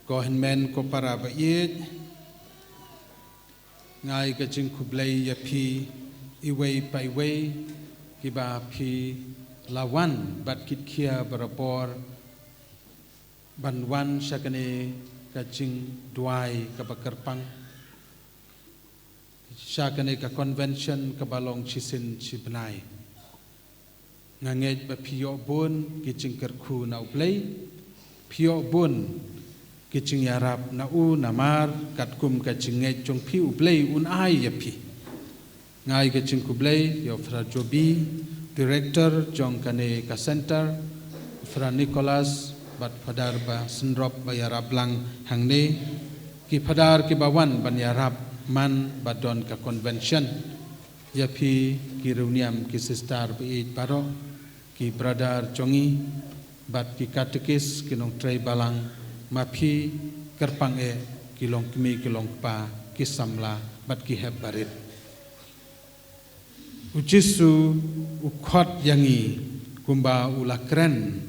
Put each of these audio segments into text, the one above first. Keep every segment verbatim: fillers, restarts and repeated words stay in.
Ko hynmen ko para ba ïeit, nga ai ka jingkhublei ïa phi iwei pa iwei kiba phi la wan bad kit khia barabor ban wan sha kane ka jingduwai kaba kyrpang, sha kane ka convention kaba long shisien shi bnai. Nga ngeit ba phi ïoh bun ki jingkyrkhu na U Blei, phi ïoh bun ki jingïarap na u, namar katkum ka jingngeit jong phi U Blei un ai ïa phi. Nga ai ka jingkhublei ïa u Phra Jobi, director jong kane ka center, Phra Nicholas bad Phadar ba synrop ba ïarap lang hangne, ki Phadar kiba wan ban ïarap man ba don ka convention. Ïa phi ki riewniam, ki sister ba ïeit baroh, ki brother jong ngi bad ki katekis, ki nongtrei balang, ma phi kyrpang eh, ki longkmie ki longkpa, ki samla bad ki hep barit. U Jisu u khot ïa ngi kumba u la kren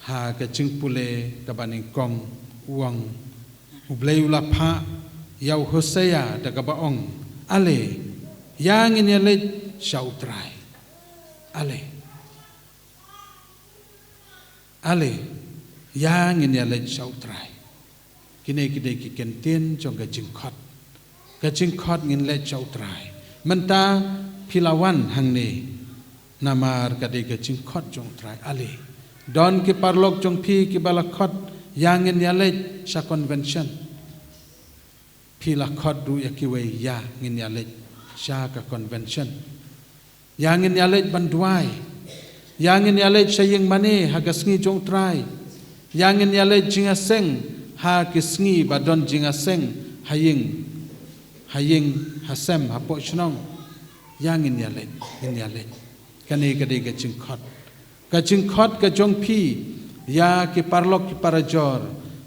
ha ka jingpule kaba nyngkong, u ong, U Blei u la phah ïa u Hosea da kaba ong, Ale, ïa ngin ïaleit sha U Trai. Ale. Ale, ïa ngin ïaleit sha U Trai. Kine ki dei ki kyntien jong ka jingkhot. Ka jingkhot ngin leit sha U Trai. Mynta phi la wan hangne namar ka dei ka jingkhot jong U Trai. Ale, don ki paralok jong phi kiba la khot, ïa ngin ïaleit sha convention. Phi la khot ruh ïa kiwei, ïa ngin ïaleit sha ka convention. Ïa ngin ïaleit ban duwai. Ïa ngin ïaleit sha ïing mane ha ka sngi jong U Trai. Ïa ngin ïaleit jingïaseng ha ki sngi ba don jingïaseng ha ïing, ha ïing, ha sem, hapoh shnong. Ïa ngin ïaleit, ngin ïaleit. Kane ka dei ka jingkhot. Ka jingkhot ka jong phi ïa ki paralok ki parajor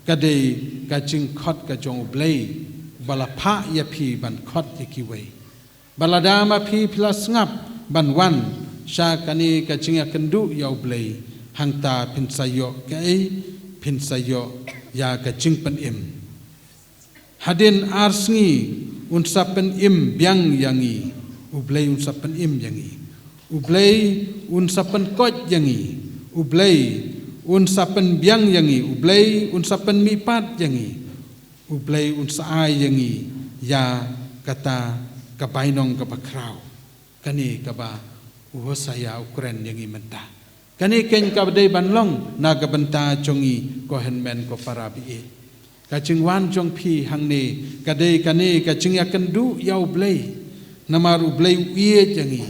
ka dei ka jingkhot ka jong U Blei ba la phah ïa phi ban khot ïa kiwei. Ba lada ma phi phi la sngap ban wan sha kane ka jingïakynduh ïa U Blei, hangta phin sa ïoh kaei? Phin sa ïoh ïa ka jingpynim. Hadien ar sngi un sa pynim biang ïa ngi. U Blei un sa pynim ïa ngi. U Blei un sa pynkoit ïa ngi. U Blei un sa pynbiang ïa ngi. U Blei un sa pynmihpat ïa ngi. U Blei un sa ai ïa ngi ïa kata ka bainong kaba khraw. Kane kaba u Hosea u kren ïa ngi mynta. Kane keiñ ka dei ban long na ka bynta jong ngi, ko hynmen ko para ba ïeit. Ka jingwan jong phi hangne ka dei kane ka jingïakynduh ïa U Blei. Namar U Blei u ïeit ïa ngi.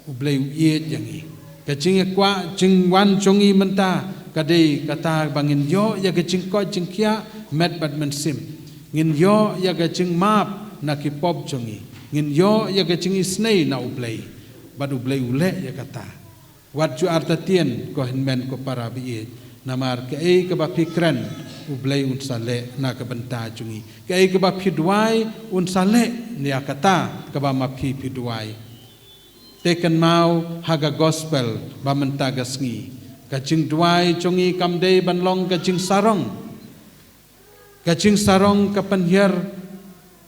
U Blei u ïeit ïa ngi. Ka jingïakwah jingwan jong ngi mynta ka dei kata ba ngin ïoh ïa ka jingkoit jingkhiah met bad mynsiem. Ngin ïoh ïa ka jingmap na ki pop jong ngi. Ngin ïoh ïa ka jingisynei na U Blei. Bad U Blei u leh ïa kata. Wat ju artatien, ko hynmen ko para ba ïeit. Namar kaei kaba phi kren, U Blei un sa leh na ka bynta jong ngi. Kaei kaba phi duwai, un sa leh ïa kata kaba ma phi phi duwai. Te kynmaw ha ka gospel ba mynta ka sngi, ka jingduwai jong ngi kam dei ban long ka jingsarong. Ka jingsarong ka pynhiar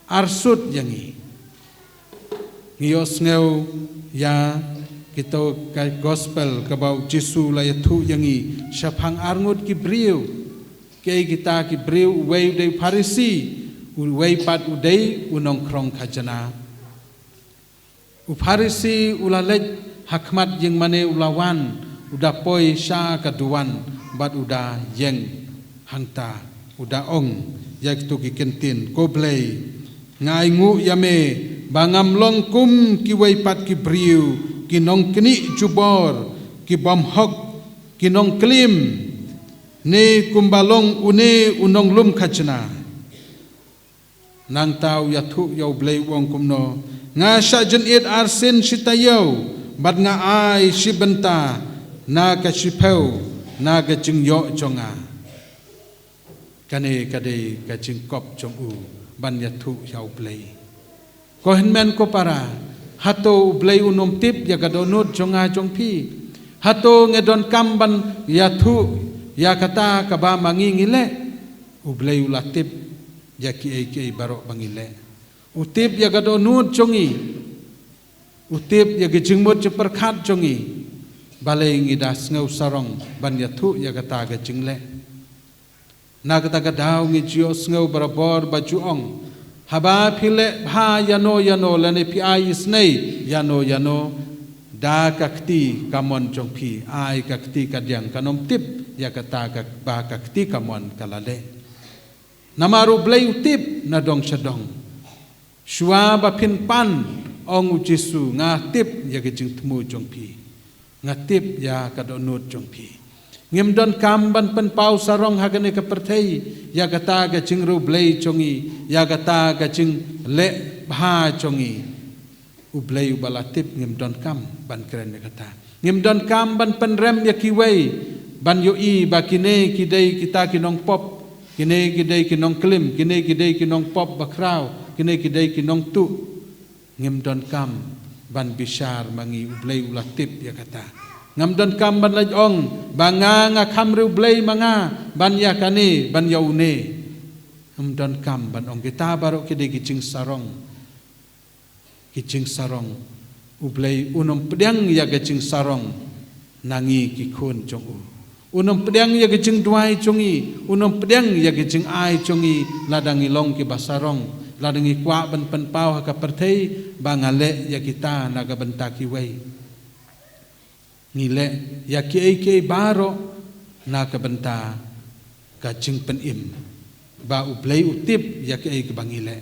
arsut ïa ngi. Ngi ïohsngew ïa kito ka gospel kaba u Jisu u la ïathuh ïa ngi shaphang arngut ki briew. Kaei kita ki briew? Uwei u dei u Pharisi, uwei pat u dei u nongkhrong khajna. U Pharisi u la leit ha khmat ïing mane, u la wan, u da poi sha ka duwan bad u da ïeng hangta, u da ong ïa kito ki kyntien, Ko Blei, nga ainguh ïa me ba ngam long kum kiwei pat ki briew, ki nongknieh jubor, ki bym hok, ki nongklim, ne kumba long une u nonglum khajna. Nangta u ïathuh ïa U Blei, u ong kumno, Nga shah jynit arsien shi taïew bad nga ai shi bynta na ka shiphew na ka jingïoh jong nga. Kane ka dei ka jingkop jong u ban ïathuh ïa U Blei. Ko hynmen ko para, hato U Blei un ym tip ïa ka dohnud jong nga jong phi? Hato ngi donkam ban ïathuh ïa kata kaba ma ngi ngi leh? U Blei u la tip ïa kiei kiei baroh ba ngi leh. U tip ïa ka dohnud jong ngi. U tip ïa ki jingmut jingpyrkhat jong ngi. Balei ngi da sngew sarong ban ïathuh ïa kata ka jingleh. Na kata ka daw ngi ju sngew barabor ba ju ong, haba phi leh bha ïano ïano lane phi ai isynei ïano ïano, da ka kti kamon jong phi, ai ka kti kadiang, kan ym tip ïa kata ka, ba ka kti kamon ka la leh. Namar U Blei u tip na dong sha dong. Shuwa ba phin pan, ong U Jisu, nga tip ïa ka jingthmu jong phi. Nga tip ïa ka dohnud jong phi. Ngim donkam ban pynpaw sarong ha kane ka pyrthei ïa kata ka jingriewblei jong ngi, ïa kata ka jingleh bha jong ngi. U Blei uba la tip, ngim donkam ban kren ïa kata. Ngim donkam ban pynrem ïa kiwei, ban ïohi ba kine ki dei kita ki nongpop, kine ki dei ki nongklim, kine ki dei ki nongpop bakhraw, kine ki dei ki nongtuh. Ngim donkam ban bishar ma ngi, U Blei u la tip ïa kata. Ngam donkam ban leit ong ba nga, nga kham riewblei ma nga ban ïa kane, ban ïa une. Ngim donkam ban ong kita baroh ki dei ki jingsarong. Ki jingsarong. U Blei un ym pdiang ïa ki jingsarong na ngi ki khun jong u. Un ym pdiang ïa ki jingduwai jong ngi, un ym pdiang ïa ki jingai jong ngi, lada ngi long kiba sarong, lada ngi kwah ban pynpaw ha ka pyrthei ba nga leh ïa kita na ka bynta kiwei. Ngi leh ïa kiei kiei baroh na ka bynta ka jingpynim ba U Blei u tip ïa kiei kiba ngi leh.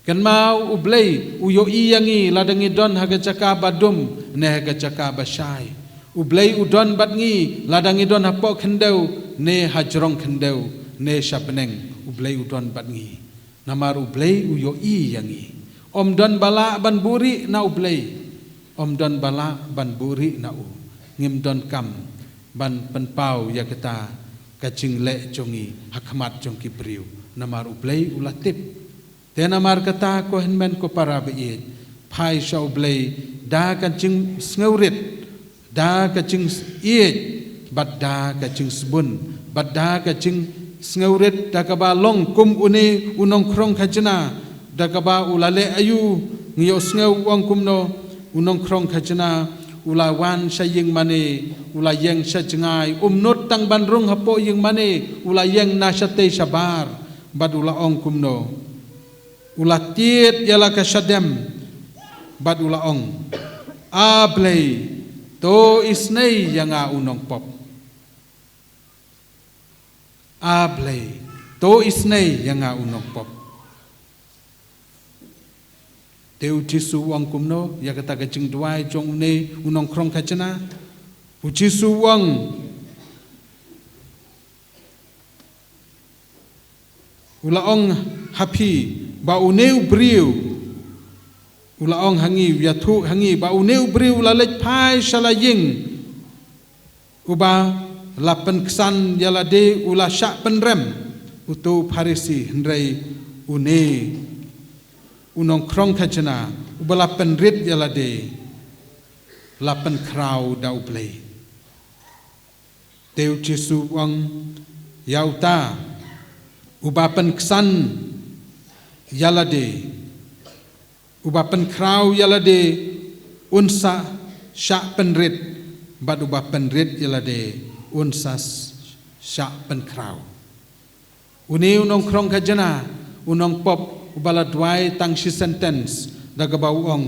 Kynmaw, U Blei u ïohi ïa ngi lada ngi don ha ka jaka ba dum ne ha ka jaka ba shai. U Blei u don bad ngi lada ngi don hapoh khyndew ne ha jrong khyndew ne sha bneng. U Blei u don bad ngi. Namar U Blei u ïohi ïa ngi. Ym don ba lah ban buhrieh na U Blei. Ym don ba lah ban buhrieh na u. Ngim donkam ban pynpaw ïa kata ka jingleh jong ngi ha khmat jong ki briew. Namar U Blei u la tip. Te namar kata, ko hynmen ko para ba ïeit, phai sha U Blei da ka jingsngewrit, da ka jingïeit, bad da ka jingsbun, bad da ka jingsngewrit, da kaba long kum une u nongkhrong khajna, da kaba u la leh aïu, ngi ïohsngew u ong kumno. U nongkhrong khajna u la wan sha ïing mane, u la ïeng sha jngai, um nud tang ban rung hapoh ïing mane, u la ïeng na shatei shabar, bad u la ong kumno. U la tied ïa la ka shadem, bad u la ong, A Blei, to isynei ïa nga u nongpop. A Blei, to isynei ïa nga u nongpop. Te U Jisu u ong kumno ïa kata ka jingduwai jong une u nongkhrong khajna? U Jisu u ong, u la ong ha phi ba une u briew, u la ong ha ngi, u ïathuh ha ngi ba une u briew u la leit phai sha la ïing, uba la pynksan ïa lade, u la shah pynrem, uto u Pharisi, hynrei une u nongkhrong khajna uba la pynrit ïa lade, la pynkhraw da U Blei. Te U Jisu u ong ïa uta uba pynksan ïa lade, uba pynkhraw ïa lade, un sa shah pynrit, bad uba pynrit ïa lade, un sa shah pynkhraw. Une u nongkhrong khajna, u nongpop, uba la duwai tang shi sentence, da kaba u ong,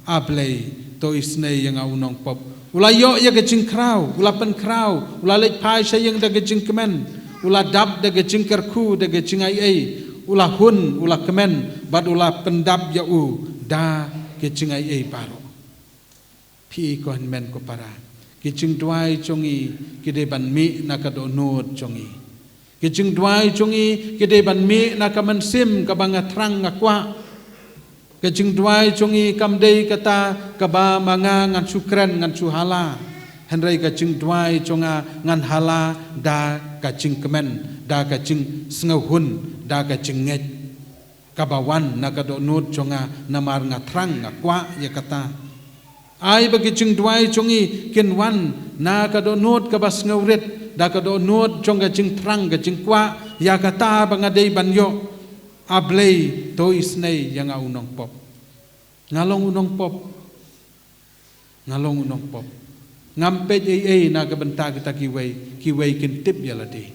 A Blei, to isynei ïa nga u nongpop. U la ïoh ïa ka jingkhraw, u la pynkhraw, u la leit phai sha ïing da ka jingkmen, u la dap da ka jingkyrkhu, da ka jingaiei, u la hun, u la kmen, bad u la pyndap ïa u da ka jingaiei baroh. Phi ko hynmen ko para, ki jingduwai jong ngi ki dei ban mih na ka dohnud jong ngi. Ki jingduwai jong ngi ki dei ban mih na ka mynsiem kaba nga thrang nga kwah. Ka jingduwai jong ngi kam dei kata kaba ma nga ngan shu kren ngan shu hala. Hynrei ka jingduwai jong nga ngan hala da ka jingkmen, da ka jingsngewhun, da ka jingngeit kaba wan na ka dohnud jong nga, namar nga thrang nga kwah ïa kata. Ai ba ki jingduwai jong ngi kin wan na ka dohnud kaba sngewrit, da ka dohnud jong ka jingthrang ka jingkwah, Ïa kata ba nga dei ban ïoh, A Blei to isynei ïa nga u nongpop. Nga long u nongpop. Nga long u nongpop. Ngam peit ei ei na ka bynta kita kiwei, kiwei kin tip ïa lade.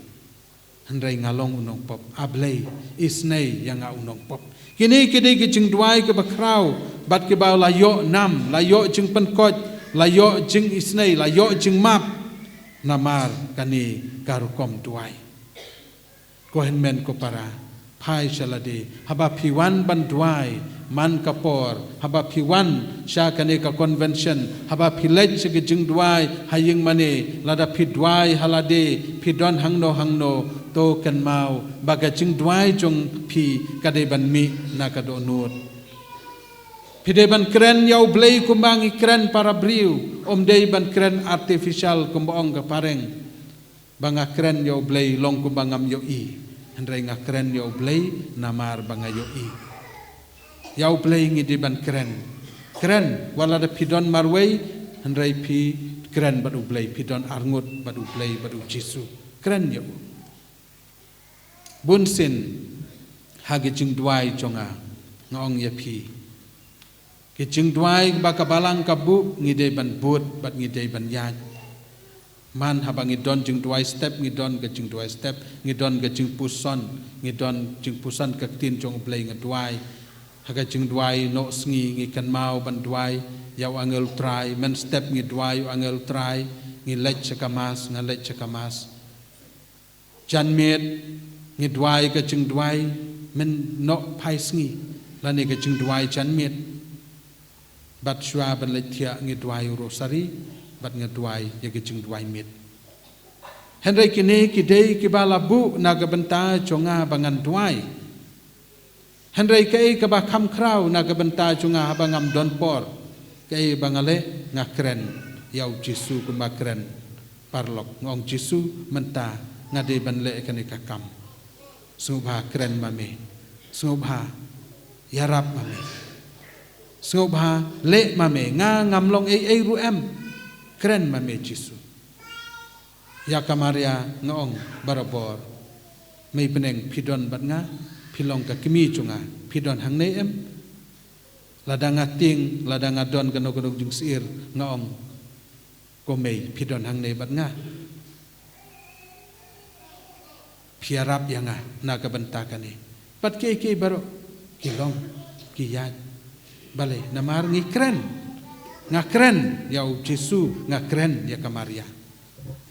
Hynrei nga long u nongpop. A Blei, isynei ïa nga u nongpop. Kine ki dei ki jingduwai kiba khraw, bad kiba la ïoh nam, la ïoh jingpynkoit, la ïoh jingisynei, la ïoh jingmap. Namar kane ka rukom duwai. Ko hynmen ko para, phai sha lade, haba phi wan ban duwai man ka por, haba phi wan sha kane ka convention, haba phi leit sha ka jingduwai ha ïing mane, lada phi duwai ha lade, phi don hangno hangno, to kynmaw ba ka jingduwai jong phi ka dei ban mih na ka dohnud. Phi dei ban kren ïa U Blei kumba ngi kren para briew, ym dei ban kren artificial kumba ong ka phareng. Ba nga kren ïa U Blei long kumba ngam ïohi. Hynrei nga kren ïa U Blei namar ba nga ïohi. Ïa U Blei ngi dei ban kren. Kren, wat lada phi don marwei, hynrei phi kren bad U Blei, phi don arngut bad U Blei, bad U Jisu. Kren ïa u. Bunsien, ha ki jingduwai jong nga, nga ong ïa phi. Ki jingduwai ba ka Balang ka buh, ngi dei ban bud, bad ngi dei ban ïaid. Man haba ngi don jingduwai step, ngi don ka jingduwai step, ngi don ka jingpuson, ngi don jingpuson ka ktien jong U Blei nga duwai. Ha ka jingduwai noh sngi ngi kynmaw ban duwai ïa u angel Trai, man step ngi duwai u angel Trai, ngi leit sha ka mas, nga leit sha ka mas. Janmiet, ngi duwai ka jingduwai, man noh phai sngi, lane ka jingduwai janmiet. Bad shuwa ban leit thiah ngi duwai u rosary, bad nga duwai ïa ka jingduwai miet. Hynrei kine ki dei kiba la buh na ka bynta jong nga ba ngan duwai. Hynrei kaei kaba kham khraw na ka bynta jong nga haba ngam don por. Kaei ba nga leh, nga kren ïa U Jisu kumba kren paralok. Nga ong Jisu mynta nga dei ban leh kane ka kam. Sngewbha kren ma me. Sngewbha ïarap ma me. Sngewbha leh ma me. Nga ngam long ei ei ruh em. Kren ma me Jisu. Ïa ka Maria nga ong barabor. Mei bneng phi don bad nga, phi long ka kmie jong nga, phi don hangne em. Lada nga tieng, lada nga don kano kano jingsyier, nga ong. Ko mei, phi don hangne bad nga. Phi ïarap ïa nga, na ka bynta kane. Bad kiei kiei baroh, ki long, ki ïaid. Balei, namar ngi kren. Nga kren, ïa U Jisu, nga kren, ïa ka Maria.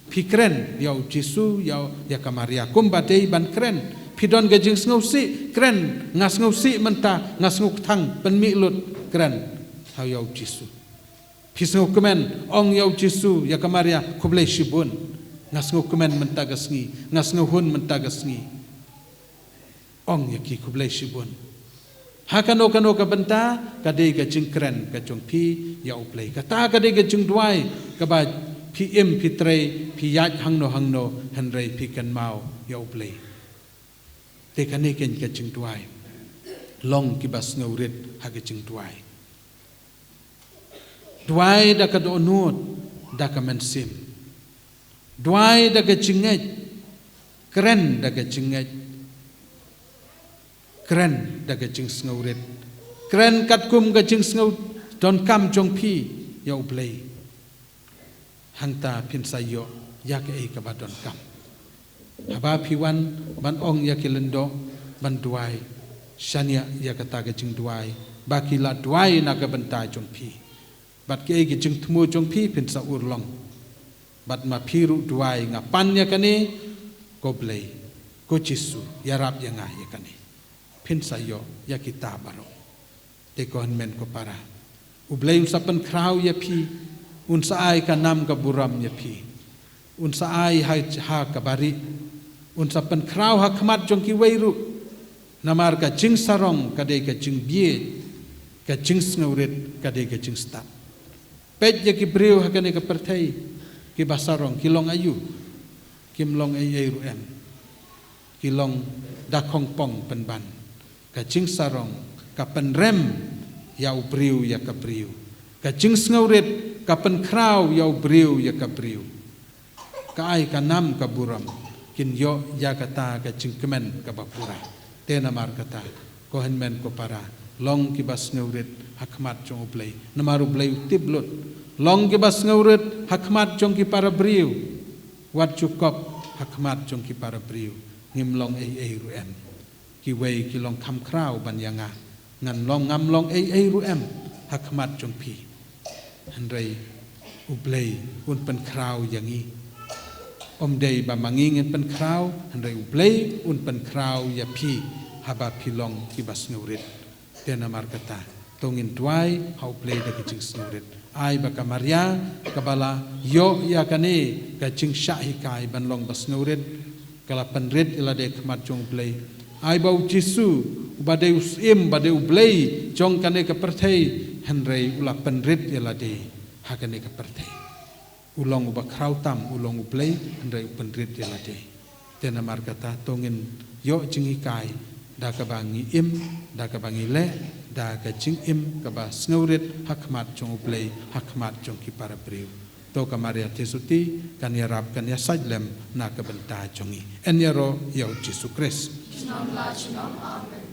Phi kren, ïa U Jisu, ïa, ïa ka Maria. Kumba dei ban kren. Phi don ka jingsngewsih, kren, nga sngewsih mynta, nga sngewkthang, pynmih lut, kren. Ha ïa U Jisu. Phi sngewkmen, ong ïa U Jisu, ïa ka Maria, khublei shibun. Nga sngewkmen mynta ka sngi, nga sngewhun mynta ka sngi. Ong ïa ki khublei shibun. Ha kano kano ka bynta, ka dei ka jingkren, ka jong phi, ïa U Blei. Kata ka dei ka jingduwai, kaba phi im phi trei, phi ïaid hangno hangno, hynrei phi kynmaw, ïa U Blei. Te kane kein ka jingduwai. Long kiba sngewrit ha ka jingduwai. Duwai da ka dohnud, da ka mynsiem. Duwai da ka jingngeit. Kren da ka jingngeit. Kren da ka jingsngewrit. Kren katkum ka jingsngew donkam jong phi, ïa U Blei. Hangta phin sa ïoh, ïa kaei kaba donkam. Haba phi wan, ban ong ïa ki lyngdoh, ban duwai. Shaniah ïa kata ka jingduwai. Ba ki la duwai na ka bynta jong phi. Bad kiei ki jingthmu jong phi phin sa urlong. Bad ma phi ruh duwai nga pan ïa kane, ko Blei, ko Jisu, ïarap ïa nga ïa kane. Phin sa ïoh, ïa kita baroh. Te ko hynmen ko para. U Blei un sa pynkhraw ïa phi, un sa ai ka nam ka burom ïa phi. Un sa ai ha, ha kaba rieh. Un sa pynkhraw ha khmat jong kiwei ruh. Namar ka jingsarong ka dei ka jingbieit, ka jingsngewrit ka dei ka jingstad. Peit ïa ki briew ha kane ka pyrthei, kiba sarong, ki long aïu, kim long ei ei ruh em. Ki long da khongpong pynban. Ka jingsarong, ka pynrem, ïa u briew, ïa ka briew. Ka jingsngewrit, ka pynkhraw, ïa u briew, ïa ka briew. Ka ai ka nam ka burom. kin ïoh ïa kata ka jingkmen kaba pura. Te namar kata, ko hynmen ko para, long kiba sngewrit ha khmat jong U Blei, namar U Blei u tip lut. Long kiba sngewrit ha khmat jong ki para briew, wat ju kop ha khmat jong ki para briew ngim long ei ei ruh em. Kiwei ki long kham khraw ban ïa nga, ngan long, ngam long ei ei ruh em ha khmat jong phi. Hynrei U Blei un pynkhraw ïa ngi. Ym dei ba ma ngi ngin pynkhraw, hynrei U Blei un pynkhraw ïa phi haba phi long kiba sngewrit. Te namar kata, to ngin duwai ha U Blei da ka jingsngewrit. Ai ba ka Maria kaba la ïoh ïa kane ka jingshah hikai ban long ba sngewrit, ka la pynrit ïa lade ha khmat jong U Blei. Ai ba U Jisu, uba dei u Syiem, ba dei U Blei jong kane ka pyrthei, hynrei u la pynrit ïa lade ha kane ka pyrthei. U long uba khraw tam, u long U Blei, hynrei u pynrit ïa lade. Te namar kata, to ngin ïoh jinghikai da kaba ngi im, da kaba ngi leh, da ka jingim kaba sngewrit ha khmat jong U Blei, ha khmat jong ki para briew. To ka Maria Theisotti kan ïarap, kan ïasaid lem na ka bynta jong ngi. Yn ïaroh ïa U Jisu Khrist. Junom la junom, amen.